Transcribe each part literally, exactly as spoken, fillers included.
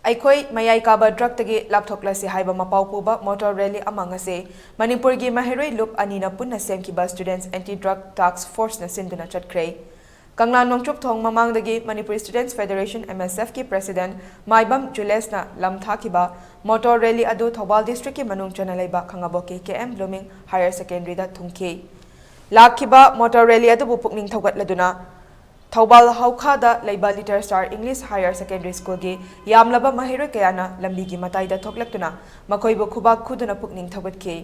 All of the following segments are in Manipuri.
ꯑꯩꯈꯣꯏ ꯃꯌꯥꯏ ꯀꯥꯕ ꯗ꯭ꯔꯒꯇꯒꯤ ꯂꯥꯞꯊꯣꯛꯂꯁꯤ ꯍꯥꯏꯕ ꯃꯄꯥꯎ ꯄꯨꯕ ꯃꯣꯇꯣꯔ ꯔꯦꯂꯤ ꯑꯃ ꯉꯁꯤ ꯃꯅꯤꯄꯨꯔꯒꯤ ꯃꯍꯩꯔꯣꯏ ꯂꯨꯞ ꯑꯅꯤꯅ ꯄꯨꯟꯅ ꯁꯦꯝꯈꯤꯕ Students Anti Drug Task Forceꯅ ꯁꯤꯟꯗꯨꯅ ꯆꯠꯈ꯭ꯔꯦ꯫ ꯀꯪꯂꯥ ꯅꯣꯡꯆꯨꯞ ꯊꯣꯡ ꯃꯃꯥꯡꯗꯒꯤ Manipur Students Federation, MSFꯀꯤ President ꯃꯥꯏꯕꯝ ꯖꯨꯂꯦꯁꯅ ꯂꯝ ꯊꯥꯈꯤꯕ ꯃꯣꯇꯣꯔ ꯔꯦꯂꯤ ꯑꯗꯨ ꯊꯧꯕꯥꯜ districtꯀꯤ ꯃꯅꯨꯡ ꯆꯟꯅ ꯂꯩꯕ ꯈꯥꯉꯕꯣꯛꯀꯤ KM Blooming Higher Secondaryꯗ ꯊꯨꯡꯈꯤ꯫ ꯂꯥꯛꯈꯤꯕ ꯃꯣꯇꯣꯔ ꯔꯦꯂꯤ ꯑꯗꯨꯕꯨ ꯄꯨꯛꯅꯤꯡ ꯊꯧꯒꯠꯂꯗꯨꯅ ꯊꯧꯕꯥꯜ ꯍꯧꯈꯥꯗ ꯂꯩꯕ Little Star English Higher Secondary Schoolꯒꯤ ꯌꯥꯝꯂꯕ ꯃꯍꯩꯔꯣꯏ ꯀꯌꯥꯅ ꯂꯝꯕꯤꯒꯤ ꯃꯇꯥꯏꯗ ꯊꯣꯛꯂꯛꯇꯨꯅ ꯃꯈꯣꯏꯕꯨ ꯈꯨꯕꯥꯛ ꯈꯨꯗꯨꯅ ꯄꯨꯛꯅꯤꯡ ꯊꯧꯒꯠꯈꯤ꯫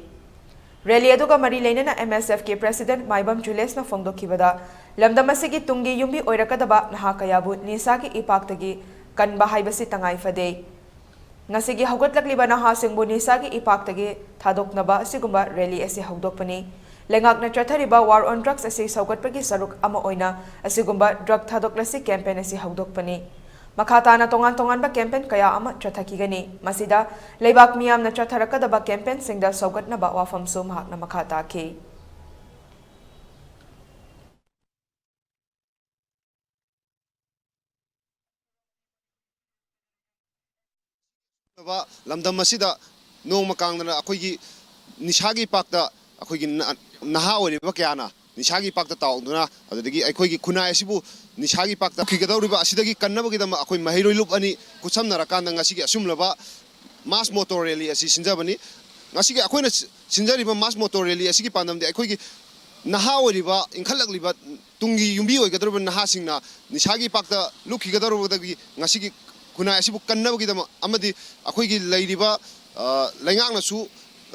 ꯔꯦꯂꯤ ꯑꯗꯨꯒ ꯃꯔꯤ ꯂꯩꯅꯅ MSFꯀꯤ President ꯃꯥꯏꯕꯝ ꯖꯨꯂꯦꯁꯅ ꯐꯣꯡꯗꯣꯛꯈꯤꯕꯗ, ꯂꯝꯗꯝ ꯑꯁꯤꯒꯤ ꯇꯨꯡꯒꯤ ꯌꯨꯝꯕꯤ ꯑꯣꯏꯔꯛꯀꯗꯕ ꯅꯍꯥ ꯀꯌꯥꯕꯨ ꯅꯤꯁꯥꯒꯤ ꯏꯄꯥꯛꯇꯒꯤ ꯀꯟꯕ ꯍꯥꯏꯕꯁꯤ ꯇꯉꯥꯏ ꯐꯗꯦ꯫ ꯉꯁꯤꯒꯤ ꯍꯧꯒꯠꯂꯛꯂꯤꯕ ꯅꯍꯥꯁꯤꯡꯕꯨ ꯅꯤꯁꯥꯒꯤ ꯏꯄꯥꯛꯇꯒꯤ ꯊꯥꯗꯣꯛꯅꯕ ꯑꯁꯤꯒꯨꯝꯕ ꯔꯦꯂꯤ ꯑꯁꯤ ꯍꯧꯗꯣꯛꯄꯅꯤ꯫ ꯂꯩꯉꯥꯛꯅ ꯆꯠꯊꯔꯤꯕ War on Drugs ꯑꯁꯤ ꯁꯧꯒꯠꯄꯒꯤ ꯁꯔꯨꯛ ꯑꯃ ꯑꯣꯏꯅ ꯑꯁꯤꯒꯨꯝꯕ ꯗ꯭ꯔꯒ ꯊꯥꯗꯣꯛꯂꯁꯤ campaign ꯑꯁꯤ ꯍꯧꯗꯣꯛꯄꯅꯤ꯫ ꯃꯈꯥ ꯇꯥꯅ ꯇꯣꯉꯥꯟ ꯇꯣꯉꯥꯟꯕ campaign ꯀꯌꯥ ꯑꯃ ꯆꯠꯊꯈꯤꯒꯅꯤ꯫ ꯃꯁꯤꯗ ꯂꯩꯕꯥꯛ ꯃꯤꯌꯥꯝꯅ ꯆꯠꯊꯔꯛꯀꯗꯕ campaignꯁꯤꯡꯗ ꯁꯧꯒꯠꯅꯕ ꯋꯥꯐꯝꯁꯨ ꯃꯍꯥꯛꯅ ꯃꯈꯥ ꯇꯥꯈꯤ꯫ ꯂꯝꯗꯝ ꯑꯁꯤꯗ ꯅꯣꯡꯃ ꯀꯥꯡꯗꯅ ꯑꯩꯈꯣꯏꯒꯤ ꯅꯤꯁꯥꯒꯤ ꯏꯄꯥꯛꯇ ꯑꯩꯈꯣꯏꯒꯤ ꯅ-, ꯅꯍꯥ ꯑꯣꯏꯔꯤꯕ ꯀꯌꯥꯅ ꯅꯤꯁꯥꯒꯤ ꯏꯄꯥꯛꯇ ꯇꯥꯎꯗꯨꯅ, ꯑꯗꯨꯗꯒꯤ ꯑꯩꯈꯣꯏꯒꯤ ꯈꯨꯟꯅꯥꯏ ꯑꯁꯤꯕꯨ ꯅꯤꯁꯥꯒꯤ ꯏꯄꯥꯛꯇ ꯈꯤꯒꯗꯧꯔꯤꯕ ꯑꯁꯤꯗꯒꯤ ꯀꯟꯅꯕꯒꯤꯗꯃꯛ ꯑꯩꯈꯣꯏ ꯃꯍꯩꯔꯣꯏ ꯂꯨꯞ ꯑꯅꯤ ꯈꯨꯠꯁꯝꯅꯔꯀꯥꯟꯗ ꯉꯁꯤꯒꯤ ꯑꯁꯨꯝꯂꯕ mass motor rally ꯑꯁꯤ ꯁꯤꯟꯖꯕꯅꯤ꯫ ꯉꯁꯤꯒꯤ ꯑꯩꯈꯣꯏꯅ ꯁꯤ-, ꯁꯤꯟꯖꯔꯤꯕ mass motor rally ꯑꯁꯤꯒꯤ ꯄꯥꯟꯗꯝꯗꯤ ꯑꯩꯈꯣꯏꯒꯤ ꯅꯍꯥ ꯑꯣꯏꯔꯤꯕ, ꯏꯟꯈꯠꯂꯛꯂꯤꯕ ꯇꯨꯡꯒꯤ ꯌꯨꯝꯕꯤ ꯑꯣꯏꯒꯗꯧꯔꯤꯕ ꯅꯍꯥꯁꯤꯡꯅ ꯅꯤꯁꯥꯒꯤ ꯏꯄꯥꯛꯇ ꯂꯨꯞꯈꯤꯒꯗꯧꯔꯕꯗꯒꯤ ꯉꯁꯤꯒꯤ ꯈꯨꯟꯅꯥꯏ ꯑꯁꯤꯕꯨ ꯀꯟꯅꯕꯒꯤꯗꯃꯛ ꯑꯃꯗꯤ ꯑꯩꯈꯣꯏꯒꯤ ꯂꯩꯔꯤꯕ, ꯑ, ꯂꯩꯉꯥꯛꯅꯁꯨ,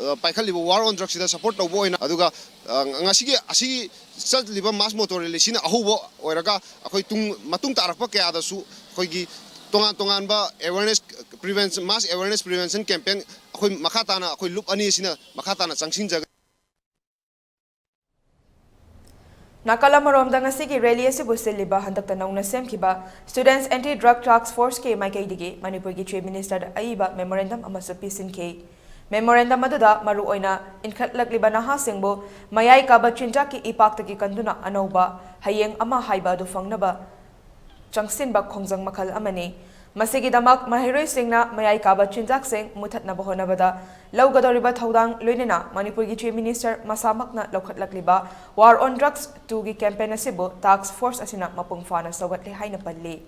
ꯑ, ꯄꯥꯏꯈꯠꯂꯤꯕ War on Drugsꯁꯤꯗ support ꯇꯧꯕ ꯑꯣꯏꯅ, ꯑꯗꯨꯒ, ꯑ, ꯉꯁꯤꯒꯤ ꯑꯁꯤꯒꯤ ꯆꯠꯂꯤꯕ mass motor rallyꯁꯤꯅ ꯑꯍꯧꯕ ꯑꯣꯏꯔꯒ ꯑꯩꯈꯣꯏ ꯇꯨꯡ, ꯃꯇꯨꯡ ꯇꯥꯔꯛꯄ ꯀꯌꯥꯗꯁꯨ ꯑꯩꯈꯣꯏꯒꯤ ꯇꯣꯉꯥꯟ ꯇꯣꯉꯥꯟꯕ awareness prevention, mass awareness prevention campaign ꯑꯩꯈꯣꯏ ꯃꯈꯥ ꯇꯥꯅ ꯑꯩꯈꯣꯏ ꯂꯨꯞ ꯑꯅꯤ ꯑꯁꯤꯅ ꯃꯈꯥ ꯇꯥꯅ ꯆꯪꯁꯤꯟꯖꯒꯅꯤ꯫ ꯅꯥꯀꯜ ꯑꯃꯔꯣꯝꯗ, ꯉꯁꯤꯒꯤ ꯔꯦꯂꯤ ꯑꯁꯤꯕꯨ ꯁꯤꯜꯂꯤꯕ ꯍꯟꯗꯛꯇ ꯅꯧꯅ ꯁꯦꯝꯈꯤꯕ Students Anti Drug Task Forceꯀꯤ ꯃꯥꯏꯀꯩꯗꯒꯤ ꯃꯅꯤꯄꯨꯔꯒꯤ Chief Ministerꯗ ꯑꯏꯕ memorandum ꯑꯃꯁꯨ ꯄꯤꯁꯤꯟꯈꯤ꯫ Memorandum ꯑꯗꯨꯗ ꯃꯔꯨꯑꯣꯏꯅ ꯏꯟꯈꯠꯂꯛꯂꯤꯕ ꯅꯍꯥꯁꯤꯡꯕꯨ ꯃꯌꯥꯏ ꯀꯥꯕ ꯆꯤꯟꯖꯥꯛꯀꯤ ꯏꯄꯥꯛꯇꯒꯤ ꯀꯟꯗꯨꯅ ꯑꯅꯧꯕ ꯍꯌꯦꯡ ꯑꯃ ꯍꯥꯏꯕ ꯑꯗꯨ ꯐꯪꯅꯕ ꯆꯪꯁꯤꯟꯕ ꯈꯣꯡꯖꯪ ꯃꯈꯜ ꯑꯃꯅꯤ꯫ ꯃꯁꯤꯒꯤꯗꯃꯛ ꯃꯍꯩꯔꯣꯏꯁꯤꯡꯅ ꯃꯌꯥꯏ ꯀꯥꯕ ꯆꯤꯟꯖꯥꯛꯁꯤꯡ ꯃꯨꯊꯠꯅꯕ ꯍꯣꯠꯅꯕꯗ ꯂꯧꯒꯗꯧꯔꯤꯕ ꯊꯧꯗꯥꯡ, ꯂꯣꯏꯅꯅ ꯃꯅꯤꯄꯨꯔꯒꯤ Chief Minister ꯃꯁꯥꯃꯛꯅ ꯂꯧꯈꯠꯂꯛꯂꯤꯕ War on Drugs two ꯒꯤ campaign ꯑꯁꯤꯕꯨ task force ꯑꯁꯤꯅ ꯃꯄꯨꯡ ꯐꯥꯅ ꯁꯧꯒꯠꯂꯦ ꯍꯥꯏꯅ ꯄꯜꯂꯤ꯫